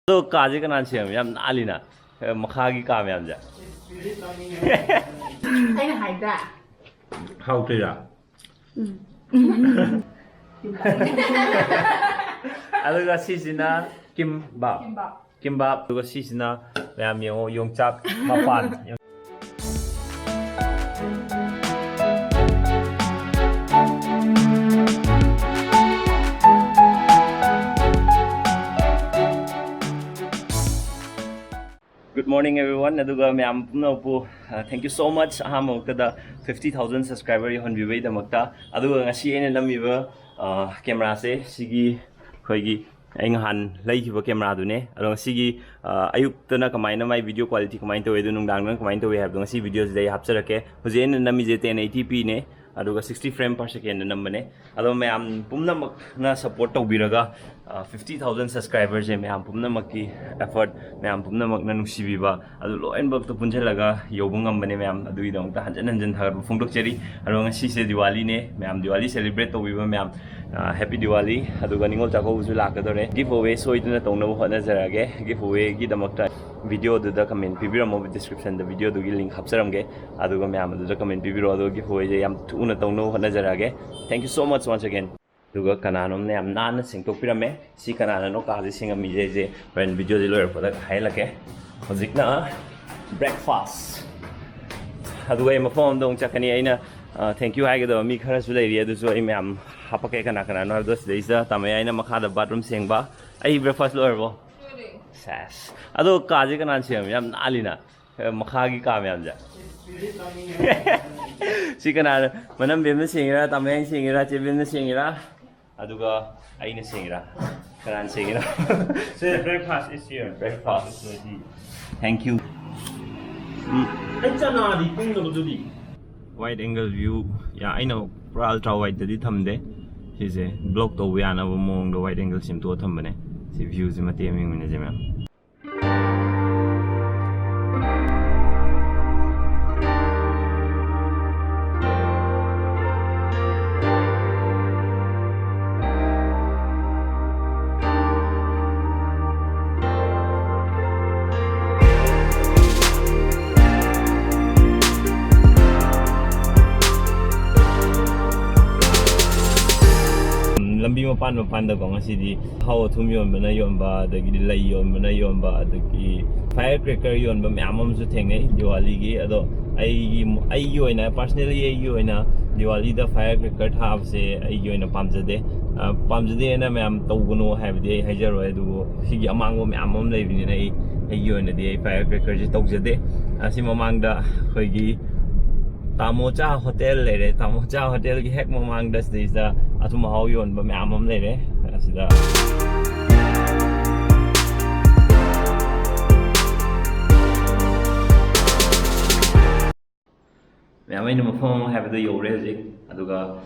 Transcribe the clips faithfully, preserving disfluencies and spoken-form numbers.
ꯑꯗꯣ ꯀꯥꯁꯦ ꯀꯅꯥꯅ ꯁꯦꯝꯃꯤ? ꯌꯥꯝ ꯅꯥꯜꯂꯤꯅ, ꯃꯈꯥꯒꯤ ꯀꯥ ꯃꯌꯥꯝꯁꯦ꯫ ꯑꯩꯅ ꯍꯥꯏꯗ꯭ꯔꯥ? ꯍꯥꯎꯇ꯭ꯔꯤꯔꯥ? ꯎꯝ꯫ ꯑꯗꯨꯒ ꯁꯤꯁꯤꯅ ꯀꯤꯝꯕꯥꯞ꯫ ꯀꯤꯝꯕꯥꯞ꯫ ꯀꯤꯝꯕꯥꯞ꯫ ꯑꯗꯨꯒ ꯁꯤꯁꯤꯅ, ꯃꯌꯥꯝ ꯌꯦꯡꯉꯣ, ꯌꯣꯡꯆꯥꯛ ꯃꯄꯥꯟ꯫ Good morning everyone. ꯑꯗꯨꯒ ꯃꯌꯥꯝ ꯄꯨꯝꯅꯃꯛꯄꯨ, uh, thank you so much, ꯑꯍꯥꯟꯕꯃꯛꯇꯗ fifty thousand subscriber ꯌꯧꯍꯟꯕꯤꯕꯒꯤꯗꯃꯛꯇ꯫ ꯑꯗꯨꯒ ꯉꯁꯤ ꯑꯩꯅ ꯅꯝꯃꯤꯕ, uh, cameraꯁꯦ ꯁꯤꯒꯤ ꯑꯩꯈꯣꯏꯒꯤ ꯑꯩ ꯅꯍꯥꯟ ꯂꯩꯈꯤꯕ cameraꯗꯨꯅꯦ꯫ ꯑꯗꯣ ꯉꯁꯤꯒꯤ, uh, ꯑꯌꯨꯛꯇꯅ ꯀꯃꯥꯏꯅ ꯃꯥꯏ video quality ꯀꯃꯥꯏꯅ ꯇꯧꯋꯤ, ꯑꯗꯨ ꯅꯨꯡꯗꯥꯡꯗꯅ ꯀꯃꯥꯏꯅ ꯇꯧꯋꯤ ꯍꯥꯏꯕꯗꯣ ꯉꯁꯤ videoꯁꯤꯗ ꯑꯩ ꯍꯥꯞꯆꯔꯛꯀꯦ꯫ ꯍꯧꯖꯤꯛ ꯑꯩꯅ ꯅꯝꯃꯤꯁꯦ ten eighty pꯅꯦ, ꯑꯗꯨꯒ sixty frame per secondꯗ ꯅꯝꯕꯅꯦ꯫ ꯑꯗꯣ ꯃꯌꯥꯝ ꯄꯨꯝꯅꯃꯛꯅ support ꯇꯧꯕꯤꯔꯒ, uh, fifty thousand subscriberꯁꯦ ꯃꯌꯥꯝ ꯄꯨꯝꯅꯃꯛꯀꯤ effort, ꯃꯌꯥꯝ ꯄꯨꯝꯅꯃꯛꯅ ꯅꯨꯡꯁꯤꯕꯤꯕ, ꯑꯗꯨ ꯂꯣꯏꯅꯃꯛꯇ ꯄꯨꯟꯁꯤꯜꯂꯒ ꯌꯧꯕ ꯉꯝꯕꯅꯦ ꯃꯌꯥꯝ꯫ ꯑꯗꯨꯒꯤꯗꯃꯛꯇ ꯍꯟꯖꯤꯟ ꯍꯟꯖꯤꯟ ꯊꯥꯒꯠꯄ ꯐꯣꯡꯗꯣꯛꯆꯔꯤ꯫ ꯑꯗꯣ ꯉꯁꯤꯁꯦ ꯗꯤꯋꯥꯂꯤꯅꯦ ꯃꯌꯥꯝ, ꯗꯤꯋꯥꯂꯤ celebrate ꯇꯧꯕꯤꯕ ꯃꯌꯥꯝ, ꯑ, happy Diwali꯫ ꯑꯗꯨꯒ ꯅꯤꯉꯣꯜ ꯆꯥꯛꯀꯧꯕꯁꯨ ꯂꯥꯛꯀꯗꯧꯔꯦ꯫ Give away ꯁꯣꯏꯗꯅ ꯇꯧꯅꯕ ꯍꯣꯠꯅꯖꯔꯛꯑꯒꯦ꯫ Give awayꯒꯤꯗꯃꯛꯇ videoꯗꯨꯗ comment ꯄꯤꯕꯤꯔꯝꯃꯣ, descriptionꯗ videoꯗꯨꯒꯤ link ꯍꯥꯞꯆꯔꯝꯒꯦ꯫ ꯑꯗꯨꯒ ꯃꯌꯥꯝ ꯑꯗꯨꯗ comment ꯄꯤꯕꯤꯔꯛꯑꯣ꯫ ꯑꯗꯨꯒ give awayꯁꯦ ꯌꯥꯝ ꯊꯨꯅ ꯇꯧꯅꯕ ꯍꯣꯠꯅꯖꯔꯛꯑꯒꯦ꯫ Thank you so much once again꯫ ꯑꯗꯨꯒ ꯀꯅꯥꯅꯣꯝꯅ ꯌꯥꯝ ꯅꯥꯟꯅ ꯁꯦꯡꯗꯣꯛꯄꯤꯔꯝꯃꯦ꯫ ꯁꯤ ꯀꯅꯥꯅꯅꯣ ꯀꯥꯁꯦ ꯁꯦꯡꯉꯝꯃꯤꯁꯦ ꯑꯩꯁꯦ ꯍꯣꯔꯦꯟ videoꯁꯦ ꯂꯣꯏꯔꯛꯄꯗ ꯍꯥꯏꯍꯜꯂꯛꯀꯦ꯫ ꯍꯧꯖꯤꯛꯅ breakfast꯫ ꯑꯗꯨꯒ ꯑꯩ ꯃꯐꯝ ꯑꯃꯗ ꯑꯃꯨꯛ ꯆꯠꯀꯅꯤ꯫ ꯑꯩꯅ, ꯑ, thank you ꯍꯥꯏꯒꯗꯕ ꯃꯤ ꯈꯔꯁꯨ ꯂꯩꯔꯤ, ꯑꯗꯨꯁꯨ ꯑꯩ ꯃꯌꯥꯝ ꯍꯥꯄꯛꯀꯦ꯫ ꯀꯅꯥ ꯀꯅꯥꯅꯣ ꯍꯥꯏꯕꯗꯣ ꯁꯤꯗꯩꯁꯤꯗ ꯇꯥꯃꯣ ꯑꯩꯅ ꯃꯈꯥꯗ bathroom ꯁꯦꯡꯕ꯫ ꯑꯩ breakfast ꯂꯣꯏꯔꯕꯣ? ꯁꯦꯁ꯫ ꯑꯗꯣ ꯀꯥꯁꯦ ꯀꯅꯥꯅ ꯁꯦꯝꯃꯤ? ꯌꯥꯝ ꯅꯥꯜꯂꯤꯅ꯫ ꯑꯦ, ꯃꯈꯥꯒꯤ ꯀꯥ ꯃꯌꯥꯝꯁꯦ꯫ ꯁꯤ ꯀꯅꯥꯅ? ꯃꯅꯝ ꯕꯦꯝꯅ ꯁꯦꯡꯉꯤꯔꯥ, ꯇꯥꯃꯌꯥꯏꯅ ꯁꯦꯡꯉꯤꯔꯥ, ꯆꯦ ꯕꯦꯝꯅ ꯁꯦꯡꯉꯤꯔꯥ? ꯑꯗꯨꯒ ꯑꯩꯅ ꯁꯦꯡꯉꯤꯔꯥ? ꯀꯅꯥꯅ ꯁꯦꯡꯉꯤꯔꯥ? Sir, breakfast is here. Breakfast. Thank you. ꯑꯩ ꯆꯅꯥꯗꯤ ꯄꯨꯝꯗꯕꯗꯨꯗꯤ꯫ Wide angle view꯫ ꯌꯥ, ꯑꯩꯅ ꯄꯨꯔꯥ ultra wideꯗꯗꯤ ꯊꯝꯗꯦ꯫ ꯁꯤꯁꯦ block ꯇꯧꯕ ꯌꯥꯅꯕ ꯃꯑꯣꯡꯗ wide angle ꯁꯦꯝꯗꯣꯛꯑ ꯊꯝꯕꯅꯦ꯫ ꯁꯤ viewꯁꯦ ꯃꯇꯦꯛ ꯑꯃ ꯌꯦꯡꯃꯤꯟꯅꯁꯦ ꯃꯌꯥꯝ꯫ ꯃꯄꯥꯟ ꯃꯄꯥꯟꯗꯀꯣ ꯉꯁꯤꯗꯤ ꯊꯥꯎ ꯑꯊꯨꯝ ꯌꯣꯟꯕꯅ ꯌꯣꯟꯕ, ꯑꯗꯒꯤꯗꯤ ꯂꯩ ꯌꯣꯟꯕꯅ ꯌꯣꯟꯕ, ꯑꯗꯒꯤ fire cracker ꯌꯣꯟꯕ ꯃꯌꯥꯝ ꯑꯃꯁꯨ ꯊꯦꯡꯅꯩ ꯗꯤꯋꯥꯂꯤꯒꯤ꯫ ꯑꯗꯣ ꯑꯩꯒꯤ ꯑꯩꯒꯤ ꯑꯣꯏꯅ, personally ꯑꯩꯒꯤ ꯑꯣꯏꯅ ꯗꯤꯋꯥꯂꯤꯗ fire cracker ꯊꯥꯕꯁꯦ ꯑꯩꯒꯤ ꯑꯣꯏꯅ ꯄꯥꯝꯖꯗꯦ꯫ ꯑ, ꯄꯥꯝꯖꯗꯦꯅ ꯃꯌꯥꯝ ꯇꯧꯒꯅꯨ ꯍꯥꯏꯕꯗꯤ ꯑꯩ ꯍꯥꯏꯖꯔꯣꯏ, ꯑꯗꯨꯕꯨ ꯁꯤꯒꯤ ꯑꯃꯥꯡꯕ ꯃꯌꯥꯝ ꯑꯃ ꯂꯩꯕꯅꯤꯅ ꯑꯩ ꯑꯩꯒꯤ ꯑꯣꯏꯅꯗꯤ ꯑꯩ fire crackerꯁꯦ ꯇꯧꯖꯗꯦ꯫ ꯑꯁꯤ ꯃꯃꯥꯡꯗ ꯑꯩꯈꯣꯏꯒꯤ ꯇꯥꯃꯣꯆꯥ ꯍꯣꯇꯦꯜ ꯂꯩꯔꯦ꯫ ꯇꯥꯃꯣꯆꯥ ꯍꯣꯇꯦꯜꯒꯤ ꯍꯦꯛ ꯃꯃꯥꯡꯗ ꯁꯤꯗꯩꯁꯤꯗ ꯑꯊꯨꯝ ꯑꯍꯥꯎ ꯌꯣꯟꯕ ꯃꯌꯥꯝ ꯑꯃ ꯂꯩꯔꯦ꯫ ꯑꯁꯤꯗ ꯃꯌꯥꯝ, ꯑꯩꯅ ꯃꯐꯝ ꯑꯃ ꯍꯥꯏꯕꯗꯣ ꯌꯧꯔꯦ ꯍꯧꯖꯤꯛ꯫ ꯑꯗꯨꯒ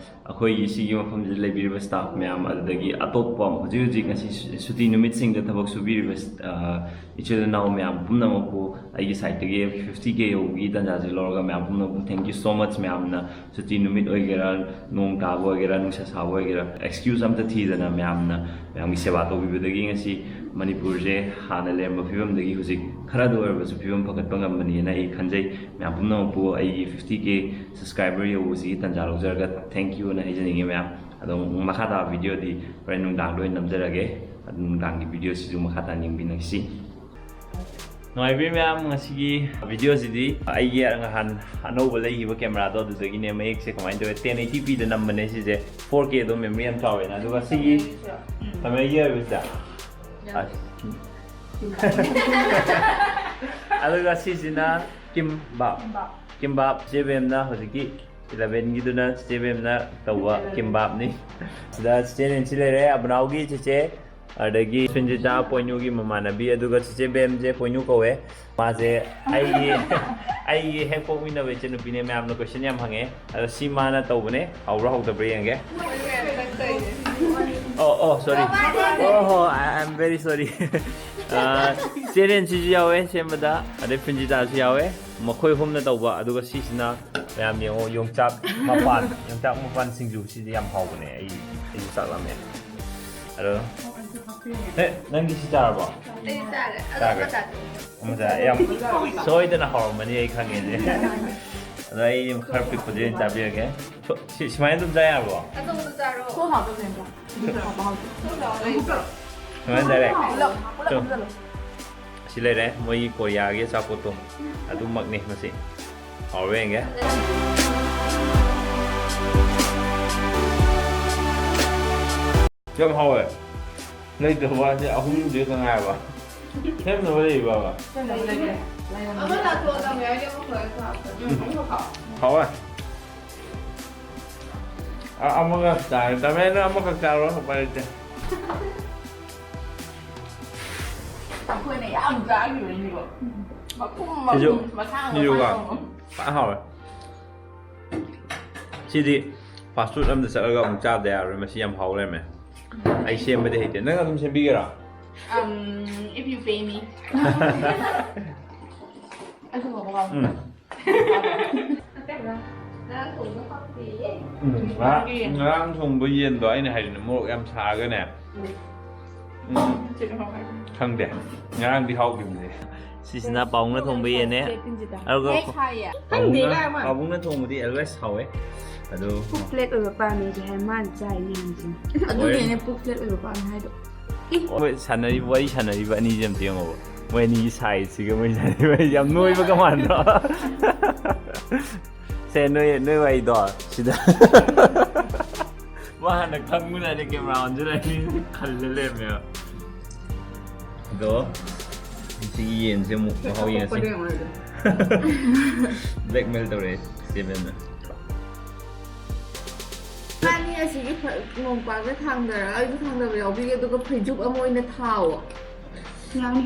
ꯑꯩꯈꯣꯏꯒꯤ ꯁꯤꯒꯤ ꯃꯐꯝꯁꯤꯗ ꯂꯩꯕꯤꯔꯤꯕ staff ꯃꯌꯥꯝ, ꯑꯗꯨꯗꯒꯤ ꯑꯇꯣꯞꯄ ꯍꯧꯖꯤꯛ ꯍꯧꯖꯤꯛ ꯉꯁꯤ ꯁꯨ-, ꯁꯨꯇꯤ ꯅꯨꯃꯤꯠꯁꯤꯡꯗ ꯊꯕꯛ ꯁꯨꯕꯤꯔꯤꯕ, ꯑ, ꯏꯆꯤꯜ ꯏꯅꯥꯎ ꯃꯌꯥꯝ ꯄꯨꯝꯅꯃꯛꯄꯨ ꯑꯩꯒꯤ sideꯇꯒꯤ fifty K ꯌꯧꯕꯒꯤ ꯇꯥꯟꯖꯥꯁꯦ ꯂꯧꯔꯒ ꯃꯌꯥꯝ ꯄꯨꯝꯅꯃꯛꯄꯨ thank you so much꯫ ꯃꯌꯥꯝꯅ ꯁꯨꯇꯤ ꯅꯨꯃꯤꯠ ꯑꯣꯏꯒꯦꯔꯥ, ꯅꯣꯡ ꯇꯥꯕ ꯑꯣꯏꯒꯦꯔꯥ, ꯅꯨꯡꯁꯥ ꯁꯥꯕ ꯑꯣꯏꯒꯦꯔꯥ, excuse ꯑꯝꯇ ꯊꯤꯗꯅ ꯃꯌꯥꯝꯅ ꯃꯌꯥꯝꯒꯤ ꯁꯦꯕꯥ ꯇꯧꯕꯤꯕꯗꯒꯤ ꯉꯁꯤ ꯃꯅꯤꯄꯨꯔꯁꯦ ꯍꯥꯟꯅ ꯂꯩꯔꯝꯕ ꯐꯤꯕꯝꯗꯒꯤ ꯍꯧꯖꯤꯛ ꯈꯔꯗ ꯑꯣꯏꯔꯕꯁꯨ ꯐꯤꯕꯝ ꯐꯒꯠꯄ ꯉꯝꯕꯅꯤꯅ ꯑꯩ ꯈꯟꯖꯩ꯫ ꯃꯌꯥꯝ ꯄꯨꯝꯅꯃꯛꯄꯨ ꯑꯩꯒꯤ fifty K subscriber ꯌꯧꯕꯁꯤꯒꯤ ꯇꯥꯟꯖꯥ ꯂꯧꯖꯔꯒ thank you ꯑꯅ ꯍꯥꯏꯖꯅꯤꯡꯉꯤ ꯃꯌꯥꯝ꯫ ꯑꯗꯣ ꯃꯈꯥ ꯇꯥꯕ videoꯗꯤ ꯍꯣꯔꯦꯟ ꯅꯨꯡꯗꯥꯡꯗ ꯑꯣꯏꯅ ꯅꯝꯖꯔꯒꯦ꯫ ꯑꯗꯨ ꯅꯨꯡꯗꯥꯡꯒꯤ videoꯁꯤꯁꯨ ꯃꯈꯥ ꯇꯥꯅ ꯌꯦꯡꯕꯤꯅꯁꯤ꯫ ꯅꯨꯡꯉꯥꯏꯕꯤꯔꯤ ꯃꯌꯥꯝ, ꯉꯁꯤꯒꯤ videoꯁꯤꯗꯤ ꯑꯩꯒꯤ ꯅꯍꯥꯟ ꯑꯅꯧꯕ ꯂꯩꯈꯤꯕ cameraꯗꯣ ꯑꯗꯨꯗꯒꯤꯅꯦ꯫ ꯃꯌꯦꯛꯁꯦ ꯀꯃꯥꯏꯅ ꯇꯧꯋꯦ, ten eighty pꯗ ꯅꯝꯕꯅꯦ ꯁꯤꯁꯦ꯫ Four Kꯗꯣ memory ꯌꯥꯝ ꯆꯥꯎꯋꯦꯅ꯫ ꯑꯗꯨꯒ ꯁꯤꯒꯤ ꯐꯦꯃꯤꯂꯤꯒꯤ ꯑꯣꯏꯕꯁꯤꯗ, ꯑ, ꯑꯗꯨꯒ ꯁꯤꯁꯤꯅ ꯀꯤꯝꯕꯥꯞ꯫ ꯀꯤꯝꯕꯥꯞ꯫ ꯆꯦ ꯕꯦꯝꯅ ꯍꯧꯖꯤꯛꯀꯤ elevenꯒꯤꯗꯨꯅ ꯆꯦ ꯕꯦꯝꯅ ꯇꯧꯕ ꯀꯤꯝꯕꯥꯞꯅꯤ꯫ ꯁꯤꯗ ꯆꯦ ꯅꯦꯟꯁꯤ ꯂꯩꯔꯦ, ꯑꯕꯅꯥꯎꯒꯤ ꯆꯦꯆꯦ, ꯑꯗꯒꯤ ꯁꯨꯟꯖꯤꯇꯥ ꯄꯣꯏꯅꯨꯒꯤ ꯃꯃꯥꯟꯅꯕꯤ, ꯑꯗꯨꯒ ꯆꯦꯆꯦ ꯕꯦꯝꯁꯦ ꯄꯣꯏꯅꯨ ꯀꯧꯋꯦ꯫ ꯃꯥꯁꯦ ꯑꯩꯒꯤ, ꯑꯩꯒꯤ ꯍꯦꯛ ꯄꯣꯛꯃꯤꯟꯅꯕ ꯏꯆꯟꯅꯨꯄꯤꯅꯦ꯫ ꯃꯌꯥꯝꯅ question ꯌꯥꯝ ꯍꯪꯉꯦ, ꯑꯗꯣ ꯁꯤ ꯃꯥꯅ ꯇꯧꯕꯅꯦ꯫ ꯍꯧꯕ꯭ꯔꯥ ꯍꯧꯗꯕ꯭ꯔꯥ ꯌꯦꯡꯒꯦ꯫ ꯑꯣ, ꯑꯣ, sorry꯫ ꯑꯣ ꯍꯣ, I, I'm very sorry꯫ ꯑꯥ, ꯆꯦ ꯅꯦꯟꯁꯤꯁꯨ ꯌꯥꯎꯋꯦ ꯁꯦꯝꯕꯗ, ꯑꯗꯩ ꯄ꯭ꯔꯤꯟꯖꯤꯇꯥꯁꯨ ꯌꯥꯎꯋꯦ꯫ ꯃꯈꯣꯏ ꯑꯍꯨꯝꯅ ꯇꯧꯕ꯫ ꯑꯗꯨꯒ ꯁꯤꯁꯤꯅ ꯃꯌꯥꯝ ꯌꯦꯡꯉꯣ, ꯌꯣꯡꯆꯥꯛ ꯃꯄꯥꯟ, ꯌꯣꯡꯆꯥꯛ ꯃꯄꯥꯟ ꯁꯤꯡꯖꯨ꯫ ꯁꯤꯗꯤ ꯌꯥꯝ ꯍꯥꯎꯕꯅꯦ꯫ ꯑꯩ, ꯑꯩꯁꯨ ꯆꯥꯛ ꯂꯥꯝꯃꯦ꯫ ꯑꯗꯣ, ꯑꯦ, ꯅꯪꯗꯤ ꯁꯤ ꯆꯥꯔꯕꯣ? ꯑꯩ ꯆꯥꯔꯦ꯫ ꯑꯗꯣ ꯆꯥꯔꯦ꯫ ꯑꯃ ꯆꯥꯊꯣꯛꯑꯣ꯫ ꯑꯃ ꯆꯥꯔꯦ꯫ ꯌꯥꯝ ꯁꯣꯏꯗꯅ ꯍꯥꯎꯔꯝꯃꯅꯤ ꯑꯩ ꯈꯪꯉꯦꯅꯦ꯫ ꯑꯗꯣ ꯑꯩ ꯈꯔ ꯄꯤꯛꯄꯗꯤ ꯑꯣꯏꯅ ꯆꯥꯕꯤꯔꯒꯦ꯫ ꯁꯤ, ꯁꯨꯃꯥꯏꯅ ꯑꯗꯨꯝ ꯆꯥ ꯌꯥꯕ꯭ꯔꯣ? ꯑꯆꯧꯕꯗꯣ ꯆꯥꯔꯣ꯫ ꯁꯣ ꯍꯥꯎꯗꯕꯅꯦ꯫ ꯁꯨꯃꯥꯏꯅ ꯗꯥꯏꯔꯦꯛ꯫ ꯄꯨꯂꯞ, ꯄꯨꯂꯞ ꯆꯥꯁꯤꯜꯂꯣ꯫ ꯁꯤ ꯂꯩꯔꯦ, ꯃꯣꯏꯒꯤ ꯀꯣꯔꯤꯌꯥꯒꯤ ꯑꯆꯥꯄꯣꯠꯇꯣ꯫ ꯑꯗꯨꯃꯛꯅꯤ ꯃꯁꯤ꯫ ꯍꯥꯎꯕ꯭ꯔꯥ ꯌꯦꯡꯒꯦ꯫ ꯌꯥꯝ ꯍꯥꯎꯋꯦ꯫ ꯂꯩꯇꯕ ꯋꯥꯁꯦ ꯑꯍꯨꯝꯗꯤ ꯈꯛꯇ ꯉꯥꯏꯔꯕ꯫ ꯁꯦꯝꯅꯕ ꯂꯩꯕ꯭ꯔꯕ? ꯁꯦꯝꯅꯕ ꯂꯩꯇꯦ꯫ ꯑꯃ ꯂꯥꯛꯊꯣꯛꯑꯣ, ꯇꯝꯃꯦ ꯍꯥꯏꯗꯤ ꯑꯃ ꯄꯨꯔꯛꯑꯒ ꯊꯥꯔꯛꯄ꯫ ꯎꯝ, ꯑꯃꯈꯛ꯫ ꯍꯥꯎꯋꯦ꯫ ꯑ-, ꯑꯃꯒ ꯆꯥꯔꯦ꯫ ꯇꯃꯦꯟꯅ ꯑꯃꯈꯛ ꯆꯥꯔꯣ, ꯎꯄꯥꯏ ꯂꯩꯇꯦ꯫ ꯑꯩꯈꯣꯏꯅ ꯌꯥꯝ ꯆꯥꯈꯤꯕꯅꯤꯀꯣ꯫ ꯃꯈꯨꯝ, ꯁꯤꯁꯨ, ꯃꯈꯨꯝ, ꯃꯁꯥꯡ, ꯁꯤꯁꯨꯀꯣ, ꯃꯁꯥꯡ꯫ ꯐꯖꯅ ꯍꯥꯎꯋꯦ꯫ ꯁꯤꯗꯤ fast food ꯑꯝꯗ ꯆꯠꯂꯒ ꯑꯃꯨꯛ ꯆꯥꯗ ꯌꯥꯔꯣꯏ, ꯃꯁꯤ ꯌꯥꯝ ꯍꯥꯎ ꯂꯩꯔꯝꯃꯦ꯫ ꯑꯩ ꯁꯦꯝꯕꯗꯤ ꯍꯩꯇꯦ꯫ ꯅꯪ ꯑꯗꯨꯝ ꯁꯦꯝꯕꯤꯒꯦꯔꯥ? Um, if you pay me. ꯑꯩꯁꯨ ꯉꯥꯎꯕ ꯉꯥꯎꯕ꯫ ꯎꯝ꯫ ꯅꯪ ꯊꯣꯡꯕ ꯍꯥꯎꯇꯦꯌꯦ꯫ ꯎꯝ, ꯉꯔꯥꯡ, ꯉꯔꯥꯡ ꯊꯣꯡꯕ ꯌꯦꯟꯗꯣ ꯑꯩꯅ ꯍꯥꯏꯗꯅ ꯃꯣꯔꯣꯛ ꯌꯥꯝ ꯁꯥꯒꯅꯦ꯫ ꯎꯝ꯫ ꯈꯪꯗꯦ꯫ ꯉꯔꯥꯡꯗꯤ ꯍꯥꯎꯈꯤꯕꯅꯦ꯫ ꯁꯤꯁꯤꯅ ꯄꯥꯎꯅ ꯊꯣꯡꯕ ꯌꯦꯟꯅꯦ꯫ ꯑꯗꯨꯒ ꯍꯦꯛ ꯍꯥꯏꯌꯦ꯫ ꯄꯥꯕꯨꯡꯅ, ꯈꯪꯗꯦ ꯀꯥꯏ ꯃꯥ꯫ ꯄꯥꯕꯨꯡꯅ ꯊꯣꯡꯕꯗꯤ always ꯍꯥꯎꯋꯦ꯫ ꯑꯗꯨ ꯄꯨꯛ flat ꯑꯣꯏꯕ ꯄꯥꯝꯃꯦꯗꯤ ꯍꯥꯏ, ꯃꯥꯅ ꯆꯥꯏ ꯃꯌꯥꯝꯁꯦ꯫ ꯑꯗꯨꯒꯤꯅꯦ ꯄꯨꯛ flat ꯑꯣꯏꯕ ꯄꯥꯝꯃꯦ ꯍꯥꯏꯗꯣ꯫ ꯃꯣꯏ ꯁꯥꯟꯅꯔꯤꯕ, ꯋꯥꯔꯤ ꯁꯥꯟꯅꯔꯤꯕ ꯑꯅꯤꯁꯦ ꯑꯝꯇ ꯌꯦꯡꯉꯣꯕ꯫ ꯃꯣꯏ ꯑꯅꯤꯒꯤ sideꯁꯤꯒ ꯃꯣꯏ ꯁꯥꯟꯅꯔꯤꯕ ꯑꯅꯤꯁꯦ ꯌꯥꯝ ꯅꯣꯏꯕꯒ ꯃꯥꯟꯗ꯭ꯔꯣ? ꯁꯦ, ꯅꯣꯏ, ꯅꯣꯏ ꯋꯥꯔꯤꯗꯣ ꯁꯤꯗ꯫ ꯃꯥ ꯍꯥꯟꯅ ꯈꯪꯕꯅꯅꯦ camera on ꯁꯤꯗ ꯑꯅꯤ ꯈꯜꯂ ꯂꯩꯔꯝꯃꯦꯕ꯫ ꯑꯗꯣ ꯁꯤꯒꯤ ꯌꯦꯟꯁꯦ ꯑꯃꯨꯛ ꯃꯍꯥꯎ ꯌꯦꯡꯉꯁꯤ꯫ ꯀꯞꯄꯗꯣ ꯌꯦꯡꯉꯣ ꯑꯗꯨꯝ꯫ Blackmail ꯇꯧꯔꯛꯑꯦ ꯆꯦꯕꯦꯟꯅ꯫ ꯃꯥꯅꯤ ꯑꯁꯤꯒꯤ ꯐ-, ꯃꯣꯝꯄꯥꯛꯇ ꯊꯥꯡꯗꯔꯒ ꯑꯩꯁꯨ ꯊꯥꯡꯗꯕ ꯌꯥꯎꯕꯤꯒꯦ, ꯑꯗꯨꯒ ꯐꯩꯖꯨꯞ ꯑꯃ ꯑꯣꯏꯅ ꯊꯥꯎꯑꯣ꯫ ꯌꯥꯅꯤ꯫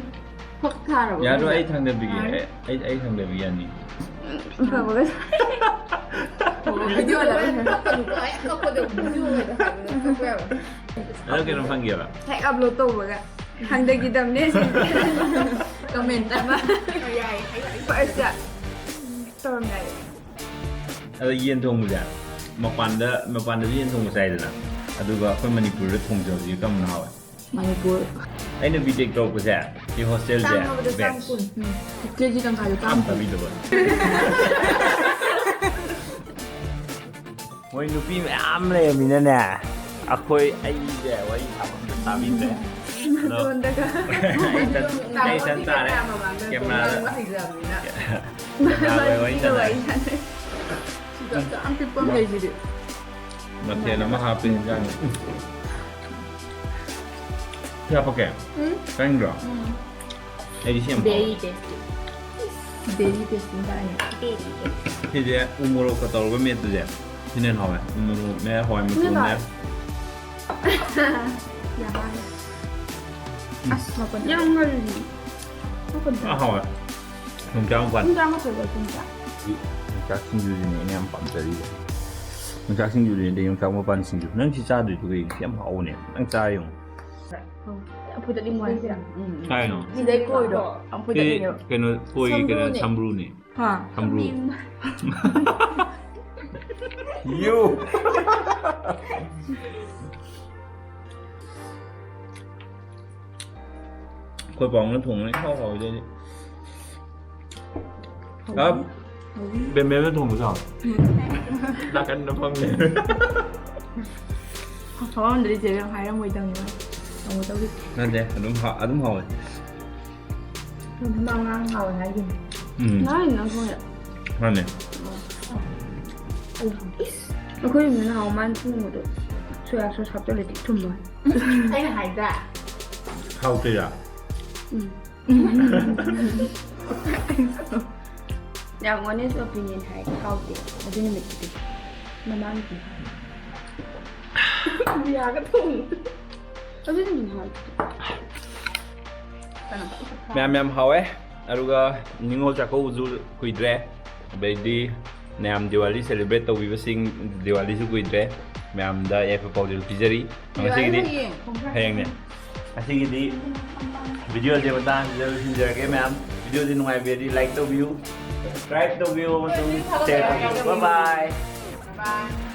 ꯐꯛ ꯊꯥꯔꯕ ꯌꯥꯔꯣꯏ, ꯃꯊꯛꯇ? ꯑꯩ ꯊꯥꯡꯗꯕꯤꯒꯦ꯫ ꯌꯥꯔꯣꯏ꯫ ꯑꯩ, ꯑꯩ, ꯑꯩ ꯊꯥꯡꯗꯕꯤ ꯌꯥꯅꯤ꯫ ꯐꯕꯒ ꯁꯥꯏ꯫ ꯐꯕꯒ video ꯂꯧꯔꯦ꯫ ꯀꯞꯀꯅꯨꯀꯣ, ꯍꯦꯛ ꯀꯞꯄꯗ video ꯑꯣꯏꯅ ꯍꯥꯞꯄꯒ ꯀꯞꯄ ꯌꯥꯕ꯫ ꯑꯗꯣ ꯀꯩꯅꯣꯝ ꯍꯪꯒꯦꯕ꯫ ꯍꯦꯛ upload ꯇꯧꯕꯒ ꯊꯥꯡꯗꯈꯤꯗꯕꯅꯦ ꯁꯤꯁꯦ꯫ Comment ꯑꯃ꯫ ꯌꯥꯏ, ꯍꯥꯏꯌꯣ, ꯍꯥꯏꯌꯣ꯫ First ꯇꯧꯔꯝꯗꯥꯏꯗ꯫ ꯑꯗꯣ ꯌꯦꯟ ꯊꯣꯡꯕꯁꯦ ꯃꯄꯥꯟꯗ, ꯃꯄꯥꯟꯗꯁꯨ ꯌꯦꯟ ꯊꯣꯡꯕ ꯆꯥꯏꯗꯅ, ꯑꯗꯨꯒ ꯑꯩꯈꯣꯏ ꯃꯅꯤꯄꯨꯔꯗ ꯊꯣꯡꯖꯕꯁꯦ ꯀꯔꯝꯕꯅ ꯍꯥꯎꯋꯦ? ꯃꯅꯤꯄꯨꯔ꯫ ꯑꯩꯅ B.Tech ꯇꯧꯔꯛꯄꯁꯦ ꯁꯤ hostelꯁꯦ ꯇꯥꯡꯉꯕꯗ veg꯫ ꯆꯥꯝ ꯀꯨꯟ꯫ ꯎꯝ꯫ KG ꯇꯪꯈꯥꯏꯗꯣ ꯆꯥꯝ ꯌꯥꯝ ꯀꯨꯟ꯫ ꯇꯥꯕꯤꯗꯕ꯫ ꯃꯣꯏ ꯅꯨꯄꯤ ꯃꯌꯥꯝ ꯂꯩꯔꯃꯤꯅꯅꯦ, ꯑꯩꯈꯣꯏ, ꯑꯩꯁꯦ ꯋꯥꯔꯤ ꯁꯥꯕ ꯑꯝꯇ ꯇꯥꯕꯤꯗ꯭ꯔꯦ꯫ ꯑꯗꯣ ꯑꯩ ꯏꯊꯟ ꯇꯥꯔꯦ꯫ ꯀꯦꯃꯦꯔꯥꯗ꯫ ꯀꯦꯃꯦꯔꯥꯗ ꯋꯥꯔꯤ ꯁꯥꯟꯅꯔꯦ꯫ ꯃꯊꯦꯜ ꯑꯃ ꯍꯥꯞꯄꯤ ꯏꯟꯖꯥꯡ꯫ ꯀꯌꯥ ꯄꯛꯀꯦ? ꯎꯝ꯫ ꯆꯥꯅꯤꯡꯗ꯭ꯔꯣ? ꯎꯝ꯫ ꯑꯩꯗꯤ ꯁꯤ ꯌꯥꯝ ꯍꯥꯎꯋꯦ꯫ Very tasty꯫ Very tasty ꯏꯟꯖꯥꯡꯅꯤ꯫ ꯁꯤꯁꯦ ꯎ ꯃꯣꯔꯣꯛꯀ ꯇꯧꯔꯒ ꯃꯦꯠꯄꯁꯦ, ꯁꯤꯅ ꯍꯦꯟꯅ ꯍꯥꯎꯋꯦ꯫ ꯎ ꯃꯣꯔꯣꯛꯅꯦ, ꯍꯋꯥꯏ ꯃꯇꯣꯟꯅꯦ꯫ ꯌꯥꯝ ꯍꯥꯎꯋꯦ꯫ ꯎꯝ꯫ ꯑꯁ, ꯃꯄꯨꯟ ꯌꯥꯝ ꯉꯜꯂꯤ꯫ ꯃꯄꯨꯟ ꯐꯥ ꯍꯥꯎꯋꯦ꯫ ꯌꯣꯡꯆꯥꯛ ꯃꯄꯥꯟ꯫ ꯄꯨꯡ ꯇꯔꯥꯃꯥꯊꯣꯏ ꯂꯣꯏ ꯄꯨꯡ ꯀꯌꯥ? ꯌꯣꯡꯆꯥꯛ ꯁꯤꯡꯖꯨꯁꯤꯅꯦ ꯑꯩꯅ ꯌꯥꯝ ꯄꯥꯝꯖꯔꯤꯁꯦ꯫ ꯌꯣꯡꯆꯥꯛ ꯁꯤꯡꯖꯨꯁꯤꯅꯦ, ꯌꯣꯡꯆꯥꯛ ꯃꯄꯥꯟ ꯁꯤꯡꯖꯨ꯫ ꯅꯪ ꯁꯤ ꯆꯥꯗ꯭ꯔꯤꯗꯨ ꯀꯩꯒꯤꯅꯣ? ꯁꯤ ꯌꯥꯝ ꯍꯥꯎꯕꯅꯦ꯫ ꯅꯪ ꯆꯥ ꯌꯦꯡꯉꯨ꯫ ꯎꯝ꯫ ꯌꯥꯝ ꯐꯨꯗꯠꯅꯤꯡꯕ ꯍꯥꯏꯁꯤꯔꯥ? ꯎꯝ꯫ ꯀꯥꯏꯅꯣ? ꯁꯤꯗꯩ ꯀꯣꯏꯗꯣ ꯌꯥꯝ ꯁꯤ ꯐꯨꯗꯠꯅꯤꯡꯉꯦꯕ꯫ ꯀꯩꯅꯣ, ꯀꯣꯏ ꯀꯩꯅꯣ, ꯁꯝꯕ꯭ꯔꯨꯅꯦ꯫ ꯁꯝꯕ꯭ꯔꯨꯅꯦ꯫ ꯍꯥ? ꯁꯝꯕ꯭ꯔꯨ꯫ ꯌꯨ꯫ ꯑꯩꯈꯣꯏ ꯄꯥꯎꯅ ꯊꯣꯡꯕꯅ ꯏꯍꯥꯎ ꯍꯥꯎꯋꯤꯗ ꯑꯩꯗꯤ꯫ ꯍꯥꯎꯋꯤ꯫ ꯑꯞ꯫ ꯍꯥꯎꯋꯤ꯫ ꯕꯦꯝꯕꯦꯝꯅ ꯊꯣꯡꯕꯁꯨ ꯍꯥꯎꯋꯤ꯫ ꯎꯝ꯫ ꯅꯥꯀꯟꯗ ꯐꯝꯃꯤ꯫ ꯐꯝꯐꯝꯗꯗꯤ ꯆꯦ ꯕꯦꯝ ꯍꯥꯏꯔꯝꯃꯣꯏꯗꯕꯅꯤ꯫ ꯇꯧꯒꯗꯧꯔꯤ꯫ ꯅꯠꯇꯦ, ꯑꯗꯨꯝ ꯍꯥ-, ꯑꯗꯨꯝ ꯍꯥꯎꯋꯦ꯫ ꯃꯃꯥ ꯉꯔꯥꯡ ꯍꯥꯎꯋꯦ ꯍꯥꯏꯈꯤꯕꯅꯦ꯫ ꯎꯝ꯫ ꯉꯔꯥꯡ ꯅꯪ ꯊꯣꯡꯉꯤꯔꯣ? ꯃꯥꯅꯦ꯫ ꯑꯣ꯫ ꯏꯁ, ꯑꯩꯈꯣꯏ ꯌꯨꯝꯗ ꯅꯍꯥꯟ ꯃꯥꯅ ꯊꯣꯡꯕꯗꯣ soya sauce ꯍꯥꯞꯆꯜꯂꯗꯤ ꯊꯨꯝꯕ꯫ ꯑꯩꯅ ꯍꯥꯏꯗ꯭ꯔꯥ? ꯍꯥꯎꯇ꯭ꯔꯤꯔꯥ? ꯎꯝ꯫ ꯌꯥꯝ honest opinion ꯍꯥꯏ, ꯍꯥꯎꯇꯦ ꯑꯗꯨ ꯅꯨꯃꯤꯠꯇꯨꯗꯤ꯫ ꯃꯃꯥꯡꯒꯤ꯫ ꯕꯤꯌꯥꯒ ꯊꯣꯡꯉꯤ꯫ ꯑꯗꯨꯗꯤ ꯑꯗꯨꯝ ꯍꯥꯎꯇꯦ꯫ ꯃꯌꯥꯝ ꯌꯥꯝ ꯍꯥꯎꯋꯦ꯫ ꯑꯗꯨꯒ ꯅꯤꯉꯣꯜ ꯆꯥꯛꯀꯧꯕꯁꯨ ꯀꯨꯏꯗ꯭ꯔꯦ꯫ ꯑꯗꯩꯗꯤ ꯃꯌꯥꯝ ꯗꯤꯋꯥꯂꯤ celebrate ꯇꯧꯕꯤꯕꯁꯤꯡ, ꯗꯤꯋꯥꯂꯤꯁꯨ ꯀꯨꯏꯗ꯭ꯔꯦ꯫ ꯃꯌꯥꯝꯗ ꯌꯥꯏꯐ ꯄꯥꯎꯖꯦꯜ ꯄꯤꯖꯔꯤ꯫ ꯉꯁꯤꯒꯤꯗꯤ ꯍꯌꯦꯡ꯫ ꯍꯌꯦꯡꯅꯦ꯫ ꯉꯁꯤꯒꯤꯗꯤ videoꯁꯦ ꯃꯇꯥꯡꯁꯤꯗ ꯂꯣꯏꯁꯤꯟꯖꯔꯒꯦ ꯃꯌꯥꯝ꯫ Videoꯁꯦ ꯅꯨꯡꯉꯥꯏꯕꯤꯔꯗꯤ like ꯇꯧꯕꯤꯌꯨ, subscribe ꯇꯧꯕꯤꯌꯨ ꯑꯃꯁꯨꯡ share ꯇꯧꯕꯤꯌꯨ꯫ Bye bye꯫ Bye꯫